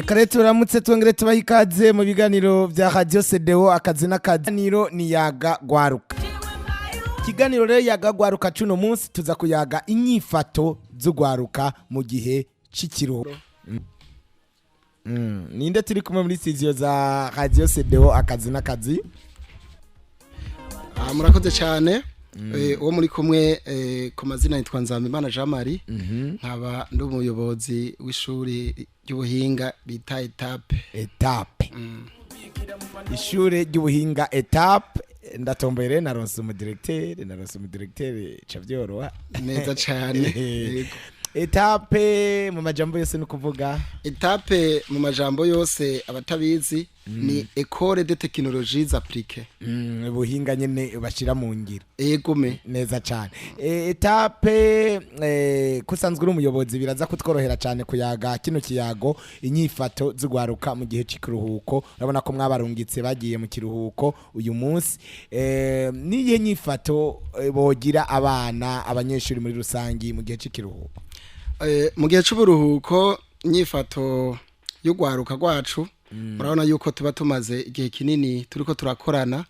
Reka rero turamutse, twongere tubahe ikaze mu biganiro bya Radio CDO. Akazi n'akaganiro ni Yaga Gwaruka. Ikiganiro rero Yaga Gwaruka cuno munsi tuza kuyaga inyifato z'ugwaruka mu gihe c'ikiruhuko. Ninde turi kumwe muri studio za Radio CDO Akazi n'Akazi? Ah, murakoze cyane. Uwo muri kumwe ku mazina yitwa Nzambimana Jean Marie, nkaba ndi umuyobozi w'ishuri ry'ubuhinga bita Etape. Etape, ishure ry'ubuhinga Etape. Ndatomboye rero, naronse umudirecteur, naronse umudirecteur, ca vyoroha. Neza cyane, yego. Etape mu majambo yose ni kuvuga? Etape mu majambo yose, abatabizi, ni École de Technologies Appliquées. Ubuhinga nyene bashira mu ngiro. Egome. Neza cyane. Etape, kusanzwe uri umuyobozi, biraza kutworohera cyane kuyaga kino kiyago, inyifato z'ugwaruka mu gihe c'ikiruhuko. Urabona ko mwabarungitse, bagiye mu kiruhuko uyu munsi. Niyihe nyifato bogira abana, abanyeshuri muri rusangi, mu gihe c'ikiruhuko? Mu gihe c'uburuhuko, inyifato y'ugwaruka rwacu, murabona yuko tuba tumaze igihe kinini turiko turakorana,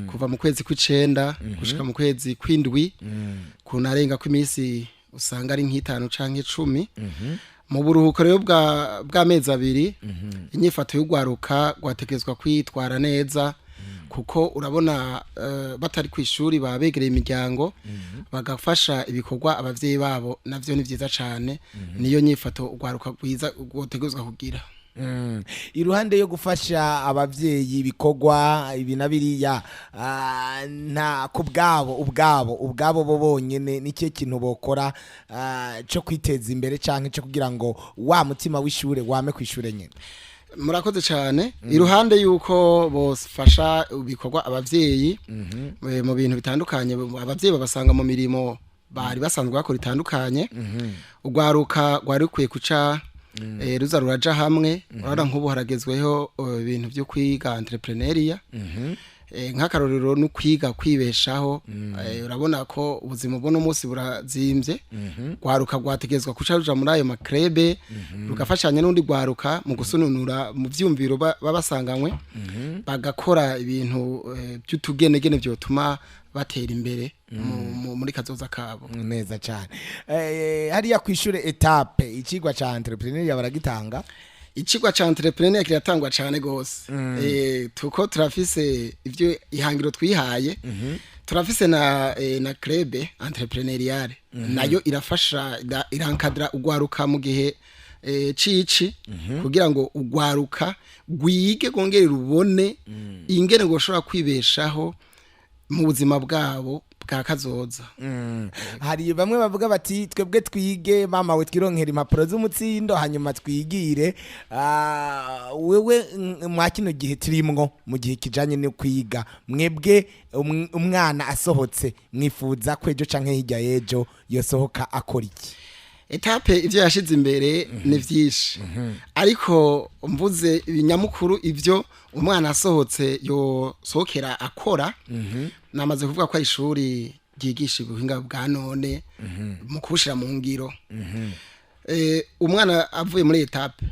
kuva mu kwezi kw'icenda gushika mu kwezi kw'indwi, kunarenga kw'iminsi usanga ari nk'itanu canke 10. Mu buruhuko rero bw'amezi 2, inyifato y'ugwaruka rwategerezwa kwitwara neza, kuko urabona batari ku ishuri baba begereye imiryango, bagafasha ibikorwa abavyeyi babo. Navyo ni vyiza cane, niyo nyifato ugwaruka rwiza rwotegerezwa kugira. Iruhande yo gufasha abavyeyi ibikorwa ibi na biriya, nta ku bwabo, ubwabo bo bonyene, ni ikihe kintu bokora co kwiteza imbere canke co kugira ngo wa mutima w'ishure wame kw'ishure nyene? Murakoze cyane. Iruhande y'uko bofasha ibikorwa abavyeyi mu bintu bitandukanye, abavyeyi babasanga mu mirimo bari basanzwe bakora itandukanye, urwaruka rwari rukwiye kuca ruza ruraja hamwe. Urabona nk'ubu haragezweho ibintu byo kwiga entrepreneuriat, nk'akarorero no kwiga kwibeshaho. Urabona ko ubuzima bw'uno munsi burazimbye. Rwaruka rwategezwa kuca ruja muri ayo ma clubs, rugafashanya n'undi rwaruka mu gusununura mu vyumviro baba basanganywe, bagakora ibintu by'utugenegene vyotuma batera imbere muri kazoza kabo. Neza cyane. Hariya kw'ishure Etape, icigwa ca entrepreneuriat baragitanga? Icigwa ca entrepreneur kiratangwa cane gose, tuko turafise ivyo ihangiro twihaye, turafise na club entrepreneuriale, nayo irafasha, irankadra ugwaruka mu gihe cici, kugira ngo ugwaruka rwige rwongere rubone ingene goshobora kwibeshaho mu buzima bwabo bwa kazoza. Hari bamwe bavuga bati: "Twebwe twige, mama we, twironkera impapuro z'umutsindo, hanyuma twigire." Wewe mwa kino gihe turimwo, mu gihe kijanye no kwiga, mwebwe umwana asohotse mwifuza ko ejo canke hirya y'ejo yosohoka akora iki? Etape ivyo yashize imbere ni vyinshi, ariko mvuze ibinyamukuru ivyo umwana asohotse yosohokera akora, namaze kuvuga ko ari ishuri ryigisha ubuhinga bwa none mu kubushira mu ngiro. Umwana avuye muri Etape,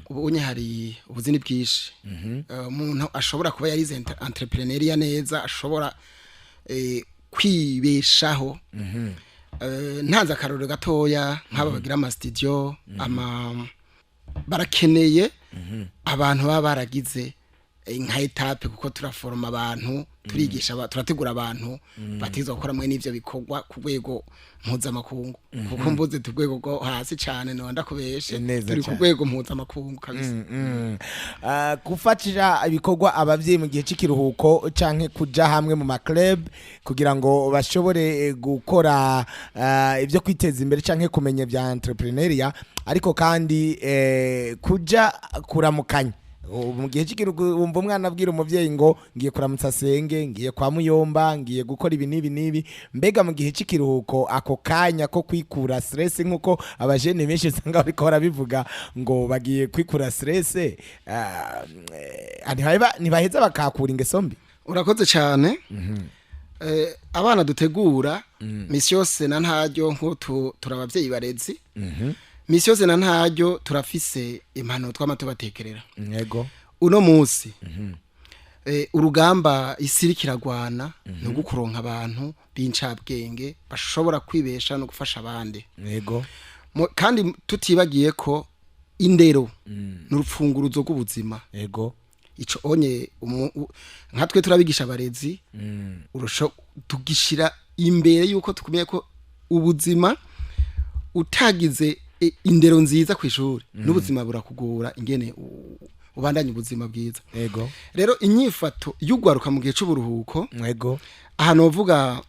ubu unye hari ubuzini bwinshi. Umuntu ashobora kuba yarize entrepreneuriat neza, ashobora kwibeshaho. Ntanze akarorero gatoya, nk'aba bagira ama studio, ama barakeneye abantu baba baragize nka Etape, kuko turaforoma abantu, turigisha, turategura abantu batizwa gukora mwe n'ivyo bikorwa ku rwego mpuzamakungu, kuko mvuze ku rwego rwo hasi cane no ndakubeshe. Neza Turi ku cane. rwego mpuzamakungu kabisa. Gufatira ibikorwa abavyeyi mu gihe c'ikiruhuko canke kuja hamwe mu ma club kugira ngo bashobore gukora ibyo kwiteza imbere canke kumenya bya entrepreneuriat, ariko kandi kuja kuramukanya. Ubu mu gihe c'ikiruhuko wumva umwana abwira umuvyeyi ngo: "Ngiye kuramutsa senge, ngiye kwa muyomba, ngiye gukora ibi n'ibi n'ibi." Mbega mu gihe c'ikiruhuko, ako kanya ko kwikura stress, nk'uko abajene benshi usanga bariko barabivuga ngo bagiye kwikura stress, ntibaheza bakakura ingeso mbi? Urakoze cyane. Abana dutegura misi yose na ntaryo, nk'utu turi abavyeyi barezi. Misi yose na ntaryo turafise impanuro twama tubatekerera. Uno munsi urugamba isi iriko iragwana ni ugukuronka abantu b'incabwenge bashobora kwibesha no gufasha abandi. Kandi tutibagiye ko indero n'urupfunguruzo rw'ubuzima. Ico onye nka twe turabigisha abarezi, urusho tugishira imbere yuko tukumeye ko ubuzima utagize indero nziza ku ishuri, n'ubuzima burakugora ingene ubandanye ubuzima bwiza. Rero inyifato y'ugwaruka mu gihe c'uburuhuko, aha novuga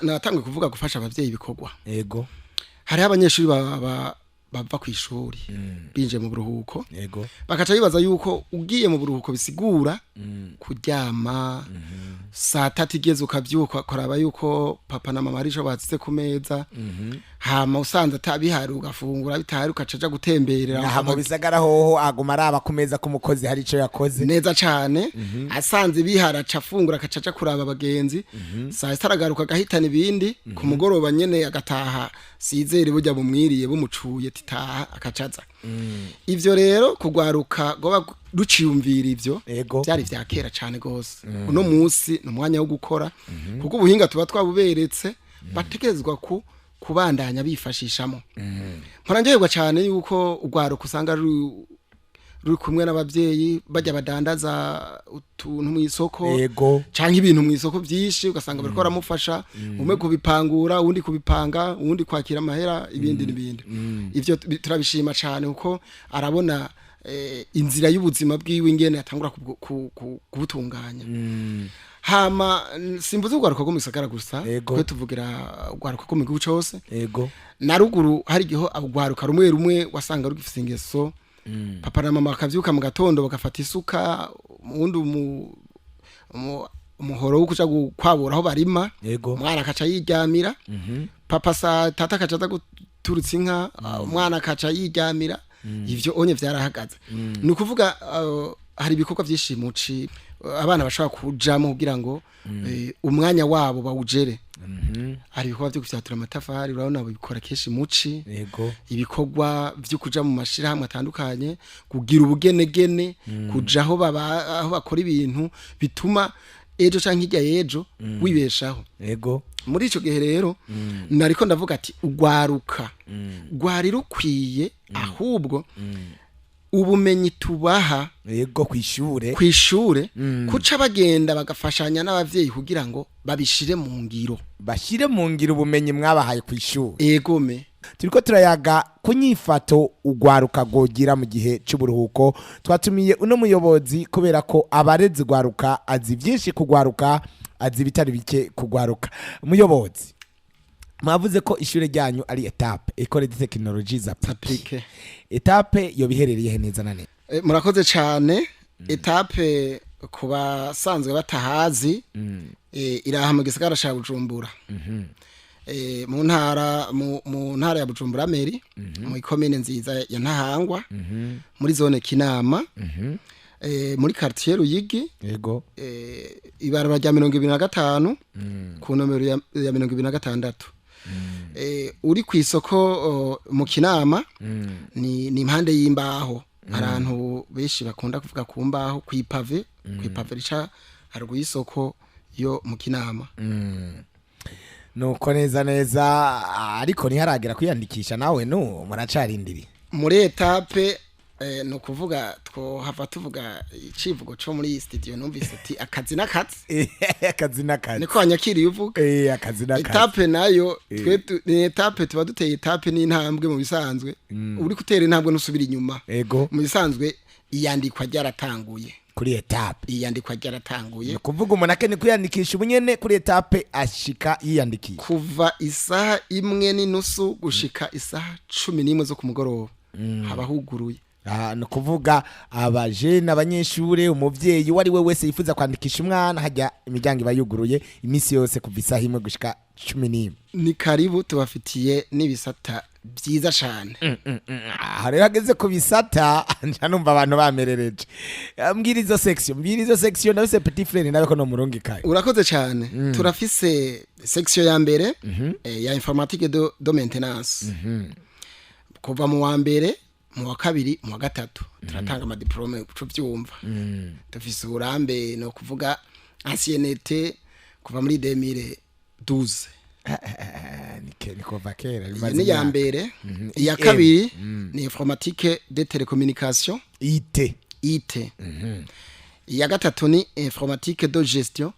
natanguye kuvuga gufasha abavyeyi ibikorwa. Hariho abanyeshuri bava ku ishuri binjiye mu buruhuko, bakaca bibaza yuko ugiye mu buruhuko bisigura kuryama, saa 3 igeze ukavyuka ukaraba yuko papa na mama arico bazize ku meza, hama usanze atabihari ugafungura, bitahari ukaca uja gutemberera. Aha mu bisagara hoho aguma araba ku meza k'umukozi hari ico yakoze. Neza cane. Asanze bihari aca afungura, akaca aja kuraba abagenzi, saa 6 aragaruka agahitana ibindi, ku mugoroba nyene agataha sizere burya bumwiriye bumucuye titaha akacaza. Ivyo rero kugwaruka goba ruciyumvira ivyo byari vya kera cane gose. Uno munsi ni umwanya wo gukora, kuko ubuhinga tuba twabuberetse bategerezwa ku kubandanya bifashishamo. Mpora ndyoherwa cane yuko urwaruka usanga ruri kumwe n'abavyeyi bajya badandaza utuntu mu isoko canke ibintu mu isoko byinshi, ugasanga bariko baramufasha, umwe kubipangura, uwundi kubipanga, uwundi kwakira amahera, ibindi n'ibindi. Ivyo turabishima cane kuko arabona inzira y'ubuzima bwiwe ingene atangura kubutunganya. Hama simbuze urwaruka rwo mu gisagara gusa, twe tuvugira urwaruka rwo mu gihugu cose. Na ruguru hari igihe urwaruka rumwe rumwe wasanga rugifise ingeso, papa na mama bakavyuka mu gatondo bagafata isuka, uwundi umuhoro wo kuja kwabura aho barima, umwana akaca yiryamira, papa saa 3 akaca aza guturutsa inka, umwana akaca yiryamira. Ivyo onye vyarahagaze. Ni ukuvuga hari ibikorwa vyinshi muci abana bashobora kujamo kugira ngo umwanya wabo bawujere. Hari ibikorwa vyo gufyatura amatafari, urabona babikora kenshi muci, ibikorwa vyo kuja mu mashirahamwe atandukanye, kugira ubugenegene, kuja aho baba aho bakora ibintu bituma ejo canke hirya y'ejo wibeshaho. Muri ico gihe rero nariko ndavuga ati ugwaruka rwari rukwiye ahubwo ubumenyi tubaha Kwishure. Kwishure, kuca bagenda bagafashanya n'abavyeyi kugira ngo babishire mu ngiro. Bashire mu ngiro ubumenyi mwabahaye kwishure. Egome. Turiko turayaga ku nyifato ugwaruka rwogira mu gihe c'uburuhuko. Twatumiye uno muyobozi kubera ko abarezi gwaruka, azi byinshi kugwaruka, azi ibitari bike kugwaruka. Umuyobozi, mwavuze ko ishure ryanyu ari Etape, École de Technologie Appliquée. Appliquée. Etape yoba iherereye he neza na neza? Murakoze cyane. Etape, ku basanzwe batahazi, iraha mu gisagara ca Bujumbura, mu ntara ya Bujumbura mairie, mu ikomine nziza ya Ntahangwa, muri zone Kinama, muri quartier Ruyigi, ibarabara rya 25 ku nomero ya 26. Uri ku isoko mu Kinama, ni impande y'imbaho. Abantu benshi bakunda kuvuga ku mbaho, kw'ipave rica haruguru y'isoko yo mu Kinama. Nuko neza neza, ariko ntiharagera kwiyandikisha nawe nu muracarindiriye? Muri Etape, ni ukuvuga twohava tuvuga icivugo co muri iyi studio, numvise ati akazi n'akazi. Akazi n'akazi. Niko wanyakiriye uvuga. Akazi n'akazi. Etape nayo twe ni etape tuba duteye, etape n'intambwe. Mu bisanzwe uri gutera intambwe ntusubira inyuma. Mu bisanzwe iyandikwa ryaratanguye. Kuri Etape. Iyandikwa ryaratanguye. Ni ukuvuga umuntu akeneye kwiyandikisha ubunyene kuri Etape ashika yiyandikiye? Kuva isaha 1:30 gushika isaha 11 zo ku mugoroba haba huguruye. Ah, ni ukuvuga abajene, abanyeshure, umuvyeyi uwo ari we wese yifuza kwandikisha umwana, hajya imiryango iba yuguruye iminsi yose kuva isaha 1 gushika 11. Ni karibu, tubafitiye n'ibisata byiza cane. Aha rero hageze ku bisata nca numva abantu bamerereje. Mbwira izo section, mbwira izo section, ndabise petit frère nawe ko no murungikayo. Urakoze cyane. Turafise section ya mbere ya informatique de maintenance. Kuva mu wa mbere, mu wa kabiri, mu wa gatatu turatanga amadiplôme, uco vyumva. Dufise uburambe, no kuvuga ancienneté, kuva muri 2012. Ni kuva kera. Iyo Bimaze ni iya imyaka. mbere. Iya IM. kabiri ni informatique de télécommunication. IT. IT. Iya gatatu ni informatique de gestion,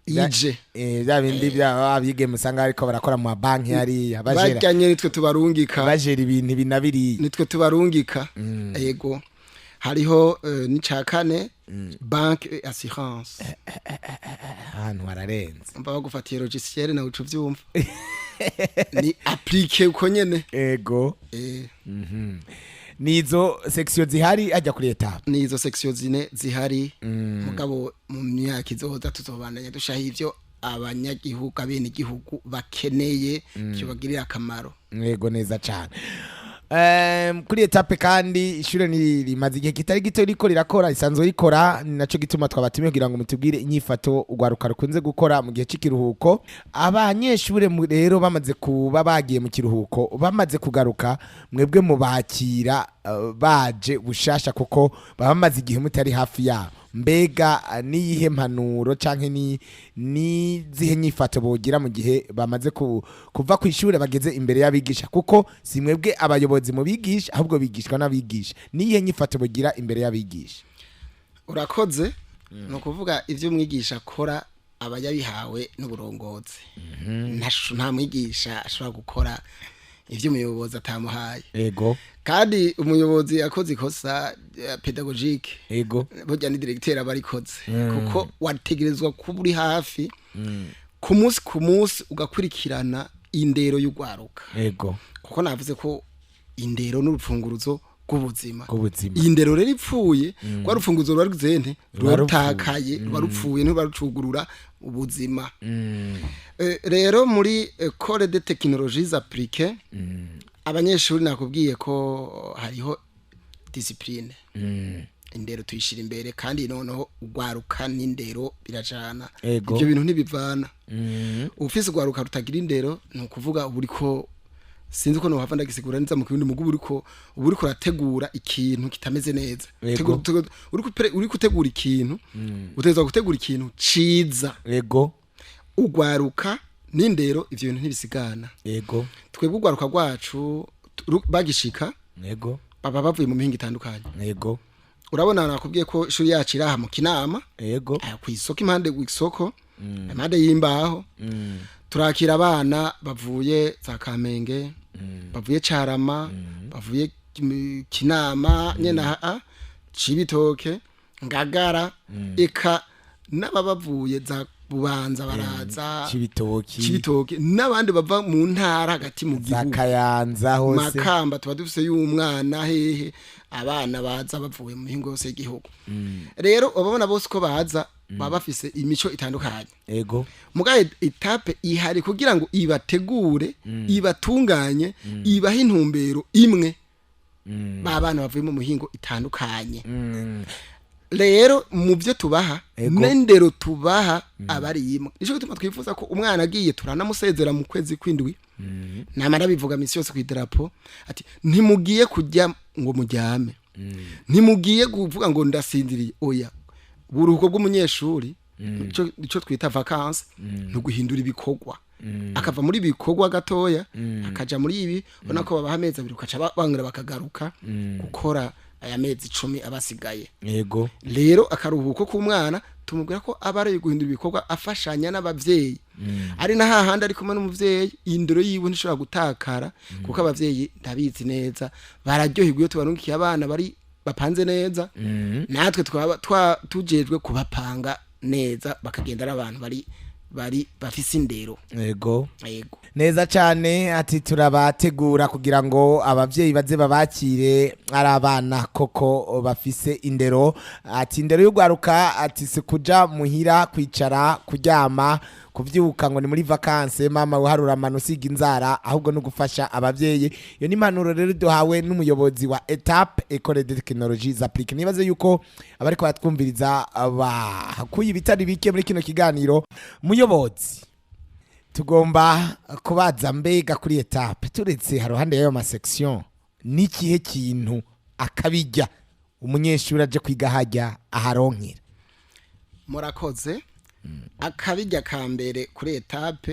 IJ. Bya bindi bya abigeme usanga ariko barakora mu mabanki hariya bajera. Bajyanye nitwe tubarungika. Bajera ibintu ibi na biriya. Nitwe tubarungika, yego. Hariho n'ica kane, banque et assurance. Ahantu hararenze. Mba bagufatiye logiciel nawe uca uvyumva, ni appliqué uko nyene. Nizo section zihari ajya kuri étape? Ni izo section zine zihari, mugabo mu myaka izoza tuzobandanya dushaho ivyo abanyagihugu, abenegihugu bakeneye byobagirira akamaro. Yego, neza cyane. Kuri étape kandi ishure ni rimaze igihe kitari gito riko rirakora, risanzwe rikora, ni naco gituma twabatumiye kugira ngo mutubwire inyifato urwaruka rukunze gukora mu gihe c'ikiruhuko. Abanyeshure rero bamaze kuba bagiye mu kiruhuko, bamaze kugaruka, mwebwe mubakira baje bushasha, kuko baba bamaze igihe mutari hafi yabo. Mbega niyihe mpanuro canke ni zihe nyifato bogira mu gihe bamaze kuva ku ishure bageze imbere y'abigisha? Kuko si mwebwe abayobozi mu bigisha, ahubwo bigishwa n'abigisha. Niyihe nyifato bogira imbere y'abigisha? Urakoze. Ni ukuvuga ibyo umwigisha akora aba yabihawe n'uburongozi. Nta mwigisha ashobora gukora ibyo umuyobozi atamuhaye. Kandi umuyobozi akoze ikosa pédagogique, burya ni directeur aba arikoze, kuko wategerezwa kuba uri hafi ku munsi ku munsi, ugakurikirana indero y'urwaruka. Kuko navuze ko indero n'urupfunguruzo rw'ubuzima. Rw'ubuzima. Iyi ndero rero ipfuye, rwa rufunguzo ruba ruzente Ruba ruba rupfuye. rutakaye, ruba rupfuye, ntiruba rucugurura ubuzima. Rero muri école de technologies appliquées, abanyeshuri nakubwiye ko hariho discipline. Indero tuyishira imbere, kandi noneho ugwaruka n'indero birajana. Ibyo bintu ntibivana. Ufise ugwaruka rutagira indero, ni ukuvuga uba uriko, sinzi ko nohava ndagisigura neza mu kirundi, mugo uba uriko urategura ikintu kitameze neza. Uriko utegura ikintu, utegerezwa gutegura ikintu ciza. Ugwaruka n'indero, ivyo bintu ntibisigana. Twebwe ugwaruka rwacu bagishika, baba bavuye mu mihingo itandukanye. Urabona nakubwiye ko ishuri yacu iri aha mu Kinama, aha ku isoko, impande ku isoko, impande y'imbaho. Turakira abana bavuye za Kamenge, bavuye Carama, bavuye Kinama nyene aha, Cibitoke, Ngagara, eka n'ababa bavuye za Bubanza baraza. Cibitoki. Cibitoke, n'abandi bava mu ntara hagati mu Za gihugu. Kayanza hose. Makamba tuba dufise y'umwana hehe, abana baza bavuye mu mihingo yose y'igihugu. Rero ababona bose uko baza baba bafise imico itandukanye. Mugaye étape ihari kugira ngo ibategure, ibatunganye, ibahe intumbero imwe, ba bana bavuye mu mihingo itandukanye. Rero mu byo tubaha n'indero tubaha aba ari imwe. Nico gituma twifuza ko umwana agiye turanamusezera mu kwezi kw'indwi. Namara bivuga misi yose kw'idarapo ati: "Ntimugiye kujya ngo mujyame, ntimugiye kuvuga ngo ndasinziriye, oya." Uburuhuko bw'umunyeshuri, nico twita vacances, ni uguhindura ibikorwa, akava muri ibikorwa gatoya akaja muri ibi. Ubona ko babaha amezi 2, ukaca bangura bakagaruka gukora aya mezi 10 abasigaye. Rero akaruhuko k'umwana tumubwira ko aba ari guhindura ibikorwa, afashanya n'abavyeyi, ari na hahandi ari kumwe n'umuvyeyi, indero yiwe ntishobora gutakara, kuko abavyeyi ndabizi neza bararyoherwa iyo tubarungikiye abana bari bapanze neza. Natwe twaba tujejwe kubapanga neza, bakagenda ari abantu bari bafise indero. Yego. Neza cyane. Ati turabategura kugira ngo abavyeyi baze babakire ari abana koko bafise indero. Ati indero y'ugwaruka, ati si kuja muhira kwicara, kuryama, kuvyuka ngo ni muri vacances, mama uharura amano, usiga inzara, ahubwo no gufasha abavyeyi. Iyo ni impanuro rero duhawe n'umuyobozi wa Etape École de Technologies Appliquées. Nibaze yuko abariko baratwumviriza bahakuye ibitari bike muri kino kiganiro. Muyobozi, tugomba kubaza, mbega kuri étape, turetse haruhande y'ayo masection N'ikihe kintu akabijya umunyeshuri aje kwiga hajya aharonkera? Murakoze. Akabijya ka mbere kuri ETAP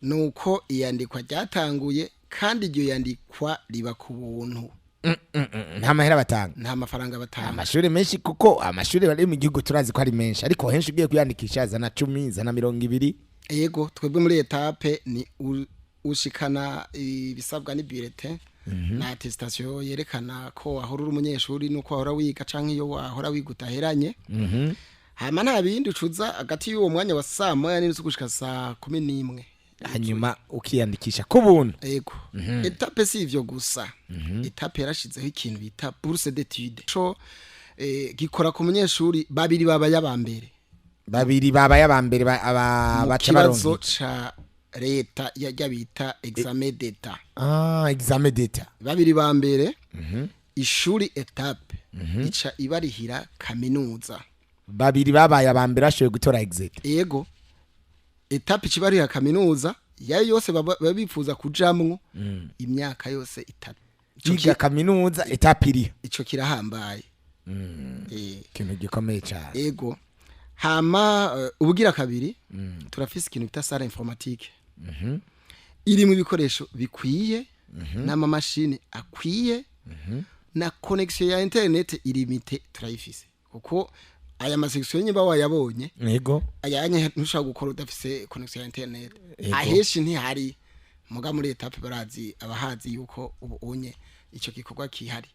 ni uko iyandikwa ryatanguye, kandi iryo yandikwa riba ku buntu. Nta mahera batanga? Nta mafaranga batanga. Amashuri menshi, kuko amashuri bari mu gihugu turazi ko ari menshi, ariko henshi ugiye kwiyandikisha zana 10, zana 20. Yego, twebwe muri ETAP ni ushikana ibisabwa ni bulletin na attestation yerekana ko wahora uri umunyeshuri nuko wahora wiga, canke iyo wahora wiga utaheranye. Hama nta bindi, ucuza hagati y'uwo mwanya wa 1:30 gushika 11:00. Hanyuma ukiyandikisha ku buntu. Ego. ETAP si ivyo gusa. ETAP yarashizeho ikintu bita bourse d'études, co gikora ku munyeshuri babiri babaye aba mbere. Babiri babaye aba mbere mu baca kibazo baronka ca leta yajya bita examen d'état. Ah, examen d'état. Babiri ba mbere, ishuri ETAP ica ibarihira kaminuza. Babiri babaye aba mbere bashoboye gutora exit? Ego, ETAP ica ibarihira kaminuza yayo yose baba bifuza kujamwo imyaka yose 3. Biga kaminuza ETAP iriho. Ico kirahambaye. Ikintu gikomeye cyane. Ego. Hama ubugira kabiri, turafise ikintu bita salle informatique irimo ibikoresho bikwiye n'amamashini akwiye na connexion ya internet illimitée turayifise, kuko aya ma section nyimba wayabonye, ayanye ntushobora gukora udafise connexion ya internet. Ahenshi ntihari, muga muri ETAP barazi, abahazi yuko ubu unye ico gikorwa kihari.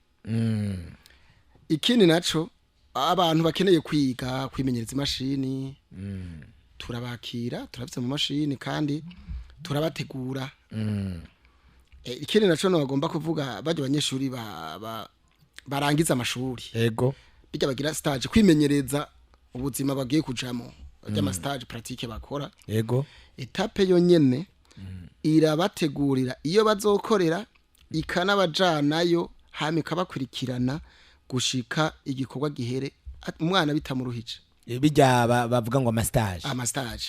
Ikindi naco, abantu bakeneye kwiga kwimenyereza imashini turabakira, turafise mu mashini kandi turabategura. Ikindi naco bagomba kuvuga, bajya abanyeshuri barangiza amashuri, bijya bagira stage kwimenyereza ubuzima bagiye kujamo, bajya stage pratique bakora, ETAP yo nyene irabategurira iyo bazokorera, ikanabajanayo, hama ikabakurikirana gushika igikorwa gihere, umwana bitamuruhije. Bijya bavuga ngo ama stage. Ama stage.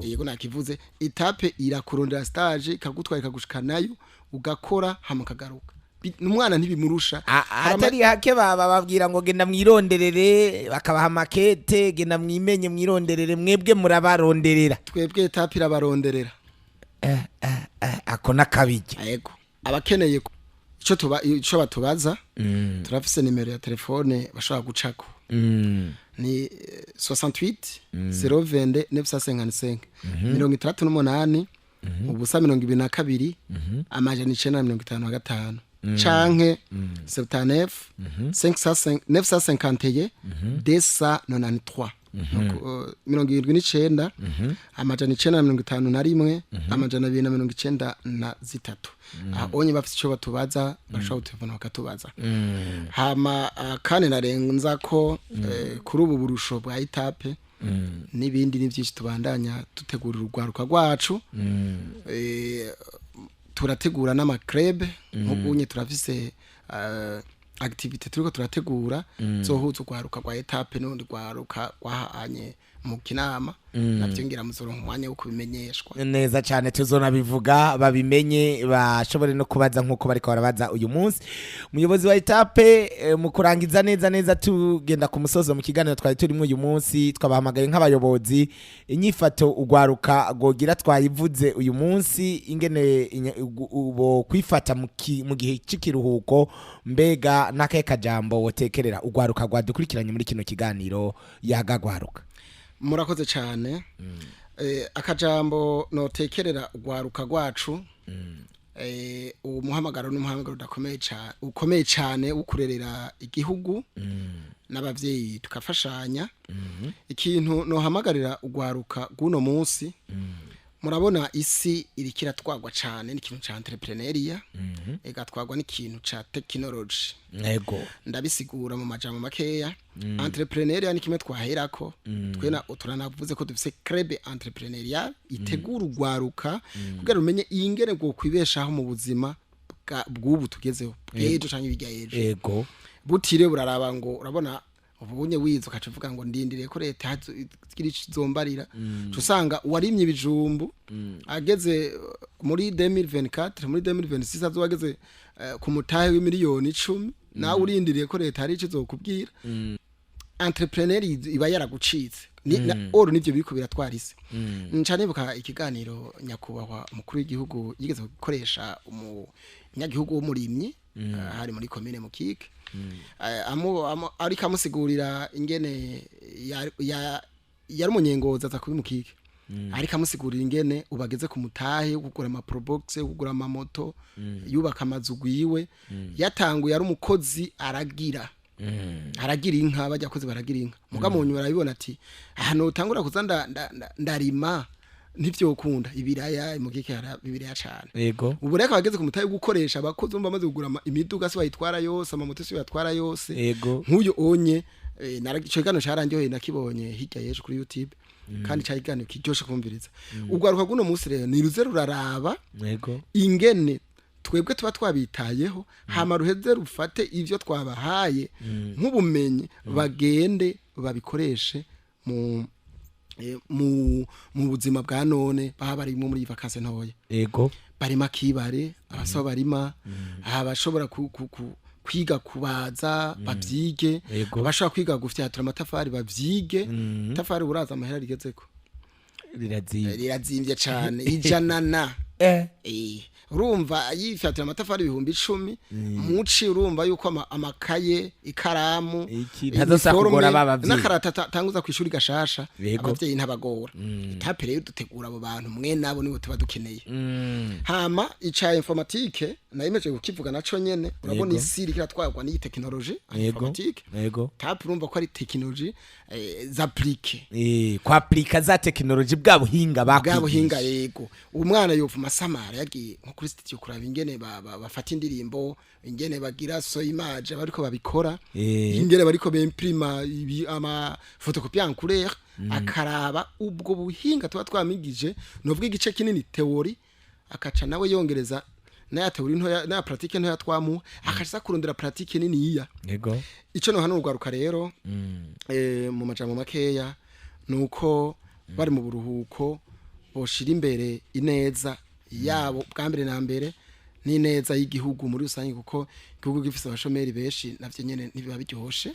Yego, nakivuze. ETAP irakurondera stage, ikagutwara, ikagushikanayo, ugakora, hama ukagaruka. Umwana ntibimurusha. Atari hake baba babwira ngo genda mwironderere, bakabaha makete, genda mwimenye mwironderere, mwebwe murabaronderera? Twebwe ETAP irabaronderera. Ako nakabijya. Yego. Abakeneye ico tuba ico batubaza, turafise nimero ya telefone bashobora gucako, ni 68 022 955, 68 0 22 955, canke 79 505 951 293. Nuko, 79 951 293. Aho onye bafite icyo batubaza bashobora gutelefona bakatubaza. Hama kandi narenza ko kuri ubu burusho bwa ETAP n'ibindi ni byinshi tubandanya dutegurira urwaruka rwacu. Turategura n'ama club, nk'ubunye turafise activité turiko turategura zohuza urwaruka rwa ETAP n'urundi rwaruka rwahanye mu Kinama. Navyo ngira muzoronka umwanya wo kubimenyeshwa. Neza cyane, tuzonabivuga babimenye, bashobore no kubaza nk'uko bariko barabaza uyu munsi. Umuyobozi wa ETAP, mu kurangiza neza neza, tugenda ku musozo mu kiganiro twari turimo uyu munsi, twabahamagaye nk'abayobozi. Inyifato ugwaruka gogira twayivuze uyu munsi, ingene bo kwifata mu gihe c'ikiruhuko. Mbega n'akahe kajambo wotekerera ugwaruka rwadukurikiranye muri kino kiganiro yagagwaruka? Murakoze cyane. Akajambo notekerera urwaruka rwacu, uwo muhamagaro ni umuhamagaro udakomeye cyane, ukomeye cyane, wo kurerera igihugu n'abavyeyi tukafashanya. Ikintu nohamagarira urwaruka rw'uno munsi, murabona isi iriko iratwagwa cyane n'ikintu ca entrepreneuriat, igatwagwa n'ikintu ca technology. Ndabisigura mu majambo makeya. Entrepreneuriat ni kimwe twaherako twe na turanavuze ko dufise club entrepreneurial itegura urwaruka kugira rumenye ingene bwo kwibeshaho mu buzima bw'ubu tugezeho, bw'ejo canke ibijya ejo, butire buraraba ngo urabona ubunye wize ukaca uvuga ngo ndindiriye ko leta igira ico izombarira. Uca usanga uwarimye ibijumbu ageze muri 2024, muri 2026 azoba ageze. ku mutahe w'imiliyoni 10, nawe urindiriye ko leta hari ico izokubwira. Entrepreneur iba yaragucitse. Oro nivyo biriko biratwara isi. Nca nibuka ikiganiro nyakubahwa umukuru w'igihugu yigeze gukoresha umunyagihugu w'umurimyi, hari muri komine Mukike. Ariko amusigurira ingene yari umunyengozi aza kuba Mukike, ariko amusigurira ingene ubageze ku mutahe wo kugura ama probox, wo kugura amamoto, yubaka amazu gwiwe. Yatanguye ari umukozi, aragira inka, bajya kozi baragira inka, muga mu nyuma arabibona ati ahantu utangura kuza ndarima ntivyokunda ibiraya. Mukike hari ibiraya cane. Ubu rero akaba ageze ku mutahe wo gukoresha abakozi, bumva bamaze kugura imiduga se bayitwara yose, amamoto se bayatwara yose. Nk'uyu onye ico kiganiro caranryoheye, nakibonye hirya y'ejo kuri YouTube, kandi cari ikiganiro kiryoshe kumviriza. Urwaruka rw'uno munsi rero ni ruze ruraraba ingene twebwe tuba twabitayeho, hama ruheze rufate ivyo twabahaye nk'ubumenyi, bagende babikoreshe mu buzima bwa none baba barimo muri vacances ntoya. Barima kibare, abasaba barima, abashobora kwiga kubaza bavyige, abashobora kwiga gufyatura amatafari bavyige. Itafari uraza amahera rigezeko? Rirazimvye. Rirazimvye cane, ijana na urumva yifyatura amatafari 10,000 muci, urumva yuko amakaye, ikaramu, Iki, ntazosa kugora ba bavyeyi. N'akarata tanguza kw'ishuri gashasha. Abavyeyi ntabagora. Etape rero dutegura abo bantu mwe nabo nibo tuba dukeneye. Hama ica informatique nayimeje kukivuga naco nyene, urabona isi iriko iratwarwa n'iyi technologie informatique. Tape urumva ko ari technologie appliquée. Kwaplika za technologie, bwa buhinga Bwa bakwigisha. buhinga, yego. Umwana yovuma asamara yagiye nko kuri studio kuraba ingene bafata indirimbo, ingene bagira so image bariko babikora, ingene bariko bemprima ibi ama photocopie en couleur, akaraba ubwo buhinga tuba twamigije. Novuga igice kinini théorie, akaca nawe yongereza naya théorie ntoya naya pratique ntoya twamuha, akaca kurondera pratique niniya. Ico no hano urwaruka rero, mu majambo makeya, nuko bari mu buruhuko boshira imbere ineza yabo bwa mbere na mbere n'ineza y'igihugu muri rusange, kuko igihugu gifise abashomeri benshi navyo nyene ntibiba biryoshe.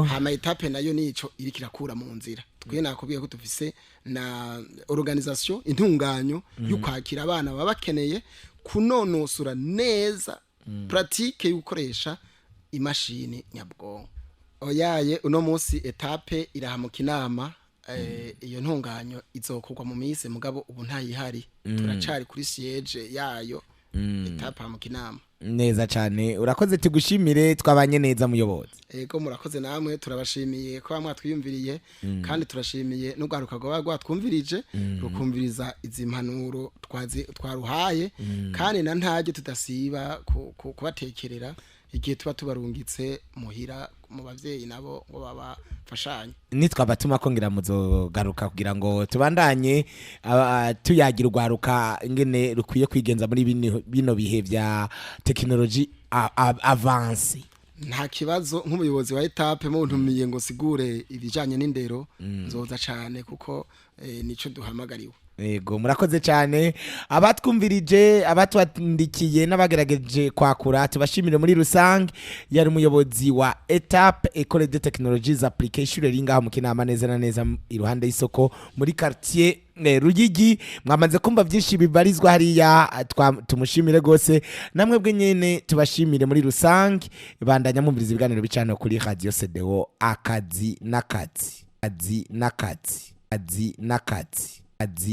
Hama etape nayo nico iriko irakura mu nzira. Twe nakubwiye ko dufise na organisation, intunganyo y'ukwakira abana baba bakeneye kunonosora neza pratique yo gukoresha imashini nyabwonko. Oyaye, uno munsi etape irahamuka inama, iyo ntunganyo izokorwa mu minsi, mugabo ubu ntayihari, turacari kuri siège yayo. Etape hamuka inama. Neza cyane, urakoze, tugushimire, twabanye neza muyobozi. Ego, murakoze namwe, turabashimiye ko mwatwiyumviriye, kandi turashimiye n'urwaruka rwaba rwatwumvirije, rukumviriza izi mpanuro twaruhaye, kandi na ntaryo tudasiba kubatekerera igihe tuba tubarungitse muhira mu bavyeyi nabo ngo babafashanye. Nitwabatuma ko ngira muzogaruka kugira ngo tubandanye tuyagira urwaruka ingene rukwiye kwigenza muri bino bihe vya technologie avancée. Nta kibazo, nk'umuyobozi wa etape muntumiye ngo sigure ibijanye n'indero nzoza cane, kuko nico duhamagariwe. Yego, murakoze cyane. Abatwumvirije, abatwandikiye n'abagerageje kwakura, tubashimire muri rusange. Yari umuyobozi wa Etape École de Technologies Appliquées riri ngaho mu Kinama, neza na neza iruhande y'isoko muri quartier Ruyigi. Mwamaze kumva byinshi bibarizwa hariya. Tumushimire gose, namwe bwe nyene tubashimire muri rusange. Bandanya mwumviriza ibiganiro bicano kuri Radio CDO. Akazi n'akazi, akazi n'akazi, akazi n'akazi, akazi.